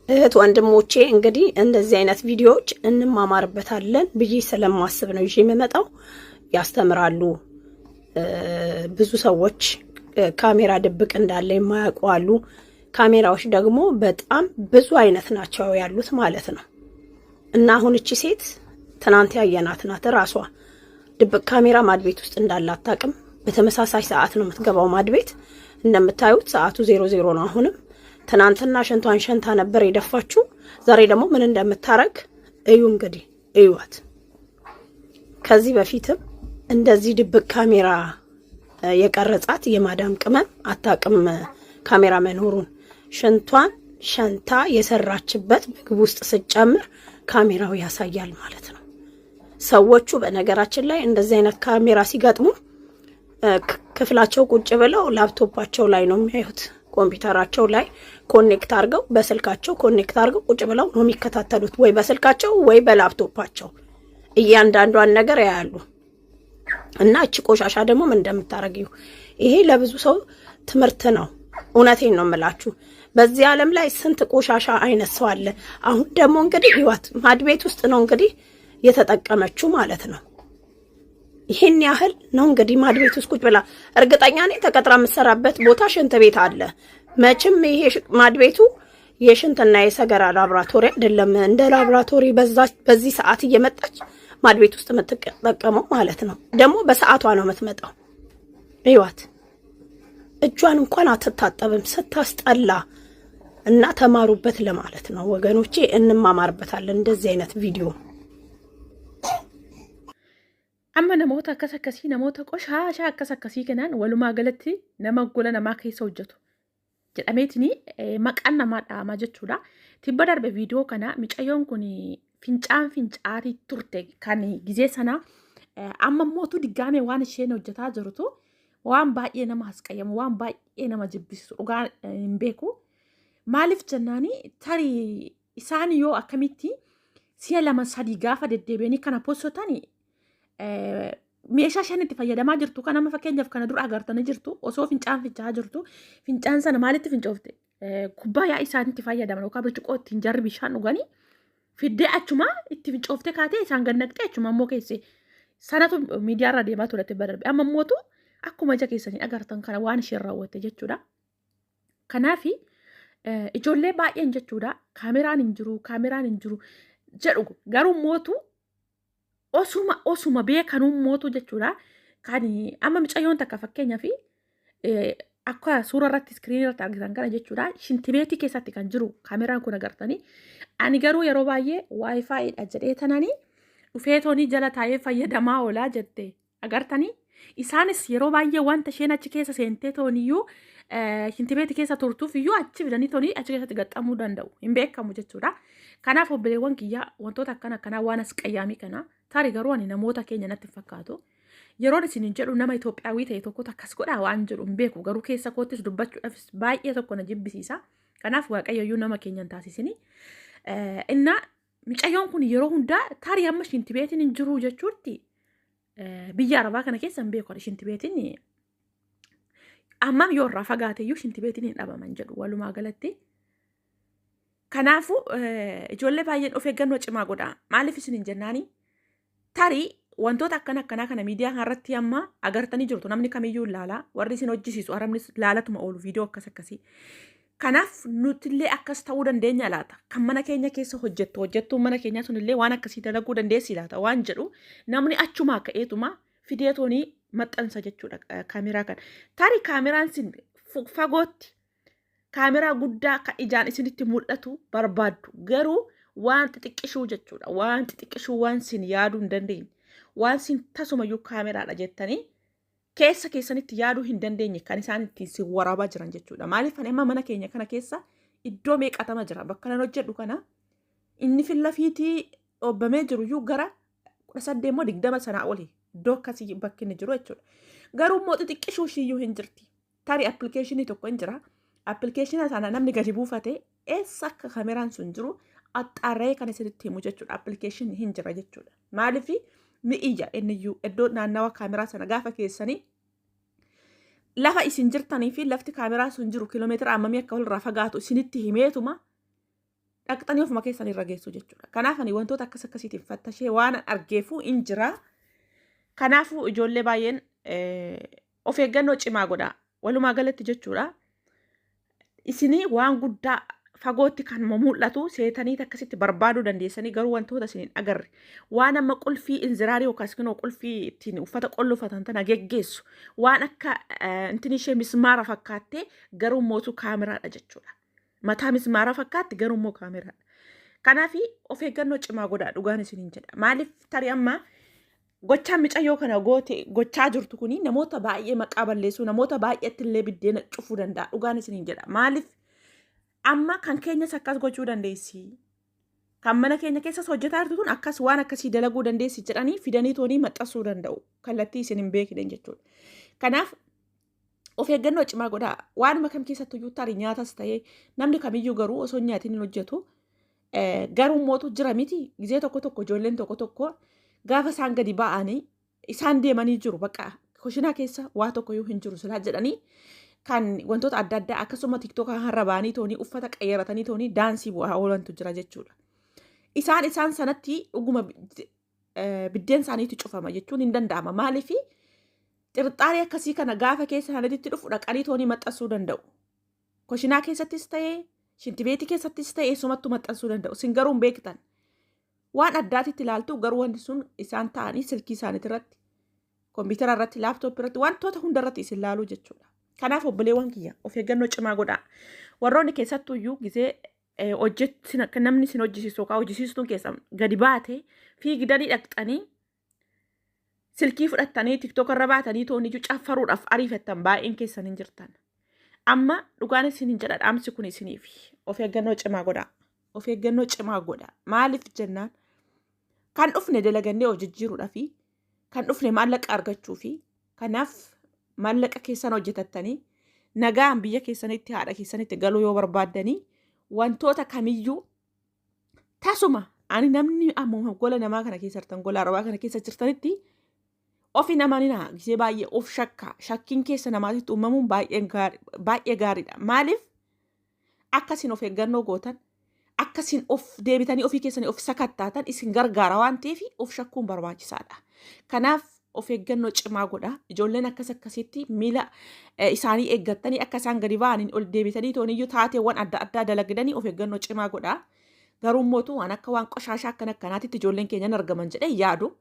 እህት ወንድሞቼ፣ እንግዲህ እንደዚህ አይነት ቪዲዮዎች እንማማርበታለን ብዬ ስለማስብ ነው ይዤ የምመጣው። ያስተምራሉ። ብዙ ሰዎች ካሜራ ድብቅ እንዳለ የማያውቁ አሉ። ካሜራዎች ደግሞ በጣም ብዙ አይነት ናቸው ያሉት ማለት ነው። እና አሁን እቺ ሴት ትናንት ያየናት ናት። ራሷ ድብቅ ካሜራ ማድቤት ውስጥ እንዳለ አታውቅም። በተመሳሳይ ሰዓት ነው የምትገባው ማድቤት። እንደምታዩት ሰዓቱ 00 ነው። አሁንም ትናንትና ሽንቷን ሸንታ ነበር የደፋችው። ዛሬ ደግሞ ምን እንደምታረግ እዩ እንግዲህ እዩዋት። ከዚህ በፊትም እንደዚህ ድብቅ ካሜራ የቀረጻት የማዳም ቅመም አታውቅም ካሜራ መኖሩን። ሽንቷን ሸንታ የሰራችበት ምግብ ውስጥ ስትጨምር ካሜራው ያሳያል ማለት ነው። ሰዎቹ በነገራችን ላይ እንደዚህ አይነት ካሜራ ሲገጥሙ ክፍላቸው ቁጭ ብለው ላፕቶፓቸው ላይ ነው የሚያዩት። ኮምፒውተራቸው ላይ connect አድርገው፣ በስልካቸው connect አድርገው ቁጭ ብለው ነው የሚከታተሉት፣ ወይ በስልካቸው ወይ በላፕቶፓቸው እያንዳንዷን ነገር ያያሉ። እና እቺ ቆሻሻ ደግሞ ምን እንደምታረጊው ይሄ ለብዙ ሰው ትምህርት ነው። እውነቴን ነው የምላችሁ። በዚህ ዓለም ላይ ስንት ቆሻሻ አይነት ሰው አለ። አሁን ደግሞ እንግዲህ ህይወት ማድቤት ውስጥ ነው እንግዲህ የተጠቀመችው ማለት ነው። ይሄን ያህል ነው እንግዲህ ማድቤት ውስጥ ቁጭ ብላ፣ እርግጠኛ ነኝ ተቀጥራ የምትሰራበት ቦታ ሽንት ቤት አለ። መቼም ይሄ ማድቤቱ የሽንትና የሰገራ ላብራቶሪ አይደለም። እንደ ላብራቶሪ በዚህ ሰዓት እየመጣች ማድቤት ውስጥ የምትጠቀመው ማለት ነው። ደግሞ በሰዓቷ ነው የምትመጣው። እዩዋት፣ እጇን እንኳን አትታጠብም፣ ስታስጠላ። እና ተማሩበት ለማለት ነው ወገኖቼ፣ እንማማርበታለን እንደዚህ አይነት ቪዲዮ። Amma namoota akkas akkasii, namoota qoshaashaa akkas akkasii kanaan walumaa galatti nama gola namaa keessa hojjetu jedhameetini maqaan namaa dhahamaa jechuudha. Tibba darbe viidiyoo kana micayyoon kun fincaan fincaatii turte kan gizee sana, amma mootu diggaamee waan isheen hojjetaa jirtu waan baay'ee nama hasqayyamu, waan baay'ee nama jibbisiisu, dhugaa hin beeku. Maaliif jennaani, tarii isaan yoo akkamitti si'a lama sadii gaafa deddeebi'anii kana postotani, meeshaa isheen itti fayyadamaa jirtu kan amma fakkeenyaaf kana dura agartanii jirtu, osoo fincaan fincaa'aa jirtu fincaan sana maalitti fincoofte? Kubbaayyaa isaan itti fayyadaman yookaan birciqoo ittiin jarri bishaan dhuganii fiddee achuma itti fincooftee kaatee isaan gad naqxee achuma immoo keesse sanatu miidiyaarra deemaa ture tibba darbe. Amma immootu akkuma ija keessanii agartan kana waan isheen raawwatte jechuudha. Kanaafi ijoollee baay'een jechuudha kaameraan hin jiru, kaameraan hin jiru jedhu, garuu mootu osuma beekanuu mootu jechuudha. Kan amma micayyoon takka fakkeenyaaf akka suura irratti iskiriinii irratti argitan kana jechuudha. Shintibeetii keessatti kan jiru kaameraan kun agartanii. Ani garuu yeroo baay'ee WiFiidha jedhee tananii dhufee toonii jala taa'ee fayyadamaa oolaa jette agartanii. Isaanis yeroo baay'ee wanta isheen achi keessa seentee tooniyyuu shintibeetii keessa turtuuf iyyuu achi fidanii toonii achi keessatti gaxxamuu danda'u. Hin beekamu jechuudha. Kanaaf obboleewwan kiyyaa, wantoota akkana akkanaa waan as qayyaamii kana tarii garuu ani namoota keenya natti hin fakkaatu. Yeroon isin hin jedhu nama Itoophiyaawii ta'e tokkotu akkas godhaa waan jedhu hin beeku, garuu keessa koottis dubbachuudhaafis baay'ee tokko na jibbisiisa. Kanaaf Waaqayyo iyyuu nama keenya hin taasisini. Innaa micayyoon kun yeroo hundaa tarii amma shintibeetiin hin jiru jechuutti biyya Arabaa kana keessa hin beeku. Shintibeetiin ammam yoo irraa fagaate iyyuu shintibeetiin hin dhabaman jedhu walumaa galatti. Kanaafuu ijoollee baay'een of eeggannoo cimaa godha. Maaliif isin hin jennaani? Tarii wantoota akkana akkanaa kana miidiyaa irratti amma agartanii jirtu, namni kamiyyuu ilaala. Warri isin hojjisiisu arabnis laalatuma oolu viidiyoo akkas akkasii. Kanaaf nutillee akkas ta'uu dandeenya laata? Kan mana keenya keessa hojjettu, hojjettuun mana keenyaa sunillee waan akkasii dalaguu dandeessi laata waan jedhu namni achumaa ka'eetuma fideetoonii maxxansa jechuudha kaameraa kana. Tarii kaameraan sin fagootti kaameraa guddaa kan ijaan isinitti mul'atu barbaaddu, garuu waan xixiqqishuu jechuudha. Waan xixiqqishuu, waan sin yaaduu hin dandeenye, waan sin tasumayyuu kaameraadha jettanii keessa keessanitti yaaduu hin dandeenye kan isaan ittiin sin waraabaa jiran jechuudha. Maaliif, ani amma mana keenya kana keessa iddoo meeqatama jira? Bakka nan hojjedhu kana inni fillafiitii dhoobbamee jiru iyyuu gara 18 moo 20 sanaa oli iddoo akkasii bakki inni jiru jechuudha. Garuu immoo xixiqqishuu ishiiyyuu hin jirti. Tarii appilikeeshinii tokko hin jira. Appilikeeshina sana namni gadi buufate eessa akka kaameraan sun jiru axxaarree kan isinitti himu jechuudha. Appilikeeshinii hin jira jechuudha. Maaliif, ni iyya inniyyuu iddoo naannawa kaameraa sana gaafa keessanii lafa isin jirtanii fi lafti kaameraa sun jiru kiiloomeetira hammamii akka walirraa fagaatu isinitti himeetuma. Dhaqxanii ofuma keessan irra geessu jechuudha. Kanaaf ani wantoota akkas akkasiitiin fattashee waan argeefuu hin jira. Kanaafuu ijoollee baay'een of eeggannoo cimaa godha. Walumaa galatti jechuudha. Isinii waan guddaa fagootti kan mul'atu seetanii akkasitti barbaaduu dandeessanii, garuu wantoota isin hin agarre, waan amma qulfii inziraarii yookaas kinoo qulfii ittiin uffata qollofatan tana geggeessu, waan akka intin ishee mismaara fakkaattee garuu mootu kaameraadha jechuudha. Mataa mismaara fakkaatti, garuu immoo kaameraadha. Kanaaf of eeggannoo cimaa godhaa, dhugaan isiniin jedha. Maaliif, tarii amma gochaa micayyoo kana goote gochaa jirtu kuni namoota baay'ee maqaa balleessuu, namoota baay'eetti illee biddeena cufuu danda'a, dhugaan isiniin jedha. Maaliif, amma kan keenyas akkas gochuu dandeessi. Kan mana keenya keessas hojjetaa jirtu tun akkas waan akkasii dalaguu dandeessi jedhanii fidanii toonii maxxansuu danda'u. Kallattii isin hin beekne jechuudha. Kanaaf of eeggannoo cimaa godhaa. Waanuma kam keessattuyyuu, tarii nyaatas ta'ee, namni kamiyyuu garuu osoo hin nyaatiin hin hojjetu. Garuu mootu jira miti, gizee tokko tokko ijoolleen tokko tokko gaafa isaan gadi ba'anii isaan deemanii jiru, bakka koshinaa keessa waa tokkoyyuu hin jiru silaa jedhanii, kan wantoota adda addaa akkasuma TikTokaa har'a ba'anii toonii uffata qayyaratanii toonii daansii bu'aa oolantu jira jechuudha. Isaan sanatti dhuguma biddeen isaaniitu cufama jechuun hin danda'ama. Maaliif, xirxaaree akkasii kana gaafa keessa isaaniitti dhufu dhaqanii toonii maxxansuu danda'u. Koshinaa keessattis ta'ee, shintibeetii keessattis ta'ee, eessumattuu maxxansuu danda'u. Isin garuu hin beektan. Waan addaatitti ilaaltu, garuu wanti sun isaan ta'anii silkii isaaniitirratti, irratti, kompiitara irratti, laaptooppii irratti, wantoota hunda irratti isin laaluu jechuudha. Kanaaf obboleewwan kiyya, of eeggannoo cimaa godhaa. Warroonni keessattuyyuu gizee hojjetti namni isin hojjisiisu yookaan hojjisiistuun keessan gadi baate fiigdanii dhaqxanii silkii fudhattanii TikTok irra baatanii tooniyyuu caffaruudhaaf ariifattan baay'een keessan hin jirtan. Amma dhugaan isin hin jedha, dhaamsi kun isiniif, of eeggannoo cimaa godhaa. Of eeggannoo cimaa godhaa. Maaliif jennaan, kan dhufne dalagannee of jijjiiruudhaa fi kan dhufne maallaqa argachuu fi, kanaaf maallaqa keessan hojjetattanii nagaan biyya keessanitti, haadha keessanitti galuu yoo barbaaddanii, wantoota kamiyyuu tasuma ani namni ammoo gola namaa kana keessa jirtan, gola arabaa kana keessa jirtanitti, of hin amaninaa. Gisee baay'ee of shakkaa. Shakkiin keessa namaatitti uumamuun baay'ee gaariidha. Maaliif, akkasiin of eeggannoo gootan, akkasiin of deebitanii ofii keessanii of sakattaatan isin gargaara waan ta'eef, of shakkuun barbaachisaadha. Kanaaf of eeggannoo cimaa godha. Ijoolleen akkas akkasitti miila isaanii eeggattanii, akka isaan gadi ba'aniin ol deebitanii tooniyyuu taateewwan adda addaa dalagdanii, of eeggannoo cimaa godha. Garuu mootu waan akka waan qoshaashaa akkana akkanaatitti ijoolleen keenya hin argaman jedhee yaadu.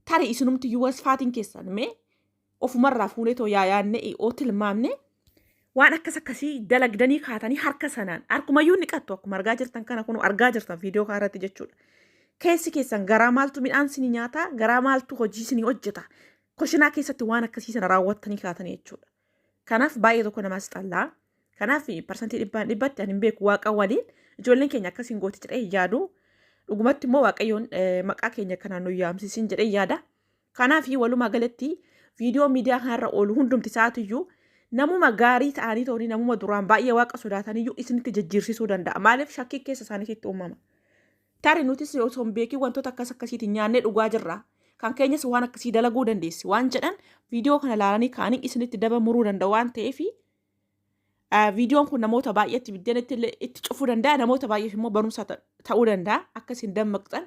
Tarii isinumti iyyuu wasfaatiin keessan mee ofumarraa fuunee too yaa yaadne, oo tilmaamne, waan akkas akkasii dalagdanii kaatanii harka sanaan harkumayyuu ni qattu, akkuma argaa jirtan kana, kun argaa jirtan viidiyoo kana irratti jechuudha. Keessi keessan garaa maaltu midhaan sinii nyaataa, garaa maaltu hojii sinii hojjeta? Koshinaa keessatti waan akkasii sana raawwattanii kaatanii jechuudha. Kanaaf baay'ee tokko namas xallaa. Kanaaf 100% ani hin beeku, waaqa waliin ijoolleen keenya akkasiin gooti jedhee yaadu. Dhugumatti immoo Waaqayyoon maqaa keenya kanaan nu yaamsisin jedhee yaada. Kanaaf walumaa galatti viidiyoo miidiyaa kanarra oolu hundumti isaatiyyuu namuma gaarii ta'anii ta'anii, namuma duraan baay'ee waaqa sodaataniyyuu isinitti jijjiirsisuu danda'a. Maaliif, shakkii keessa isaaniitti uumama. Tarii nutis osoo hin beekin wantoota akkas akkasiitiin nyaannee dhugaa jirra. Kan keenyas waan akkasii dalaguu dandeessi waan jedhan viidiyoo kana ilaalanii ka'anii isinitti daba muruu danda'u waan ta'eef, viidiyoon kun namoota baay'eetti biddeen itti cufuu danda'a, namoota baay'eef immoo barumsa ta'uu danda'a, akka isin dammaqxan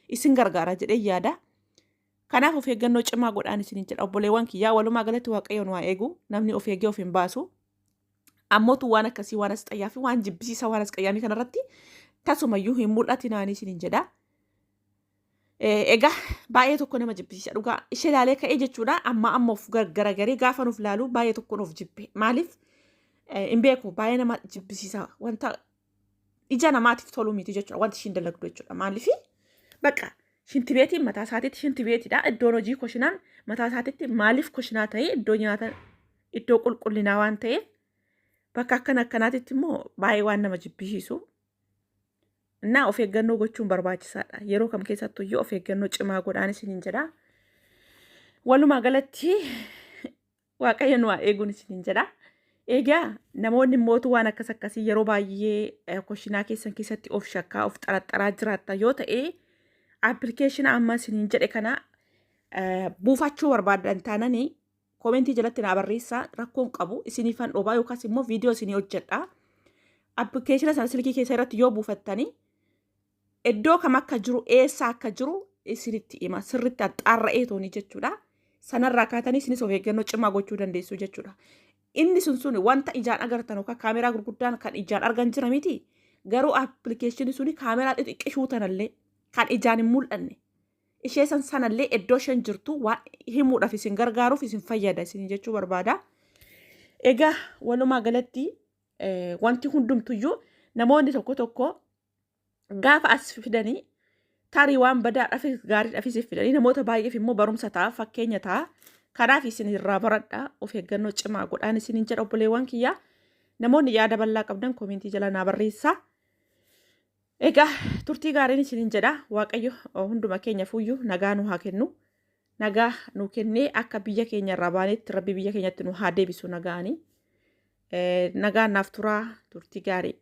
isin gargaara jedhee yaada. Kanaaf of eeggannoo cimaa godhaan isiniin jedha, obboleewwan kiyyaa. Walumaa galatti Waaqayyoon waa eegu, namni of eegee of hin baasu. Ammootu waan akkasii, waan as xayyaa fi waan jibbisiisa, waan as qayyaamii kanarratti tasumayyuu hin mul'atinaanii isiniin jedha. Egaa baay'ee tokko nama jibbisiisa dhugaa. Ishee ilaalee ka'ee jechuudha. Amma amma of garagaree gaafa nuuf ilaalu baay'ee tokko nuuf jibbe. Maaliif hin beeku, baay'ee nama jibbisiisa, wanta ija namaatiif tolu miti jechuudha wanti ishiin dalagdu jechuudha. Maaliif, bakka shintibeetiin mataa isaatiitti shintibeetiidha. Iddoon hojii koshinaan mataa isaatiitti maaliif koshinaa ta'e? Iddoo nyaata, iddoo qulqullinaa waan ta'eef, bakka akkana akkanaatitti immoo baay'ee waan nama jibbisiisu. Innaa of eeggannoo gochuun barbaachisaadha. Yeroo kam keessattuu iyyuu of eeggannoo cimaa godhaan isiniin jedha. Walumaa galatti Waaqayyo nu haa eeguun isiniin jedha. Egaa namoonni mootu waan akkas akkasii yeroo baay'ee koshinaa keessan keessatti of shakkaa, of xaraxaraa jiraatta yoo ta'e, appilikeeshina amma isiniin jedhe kana buufachuu barbaadan taananii koomentii jalatti naa barreessaa, rakkoon qabu, isiniifan dhoobaa yookaas immoo viidiyoo isinii hojjedha. Appilikeeshina sana silkii keessa irratti yoo buufattanii Iddoo kam akka jiru, eessa akka jiru isinitti hima. Sirriitti axxaarra'ee tooni jechuudha. Sanarraa kaatanii isinis of eeggannoo cimaa gochuu dandeessu jechuudha. Inni sun sun wanta ijaan agartan yookaan kaameraa gurguddaan kan ijaan argan jira miti. Garuu appilikeeshinii suni kaameraa xixiqqishuu tanallee kan ijaan hin mul'anne, ishee san sanallee iddoo isheen jirtu waan himuudhaaf isin gargaaruuf isin fayyada isin jechuu barbaada. Egaa walumaa galatti wanti hundumtuyyuu namoonni tokko tokko gaafa as fidanii tarii waan badaadhaafis gaariidhaafis fidanii namoota baay'eef immoo barumsa ta'a, fakkeenya ta'a. Kanaaf isin irraa baradhaa, of eeggannoo cimaa godhaan isiniin jedha obboleewwan kiyyaa. Namoonni yaada bal'aa qabdan koomentii jala naa barreessaa. Egaa turtii gaariin isiniin jedha. Waaqayyo hunduma keenya fuuyyuu nagaa nu haa kennu. Nagaa nu kennee akka biyya keenya irraa baanetti Rabbi biyya keenyatti nu haa deebisu nagaanii. Nagaan naaf turaa, turtii gaarii.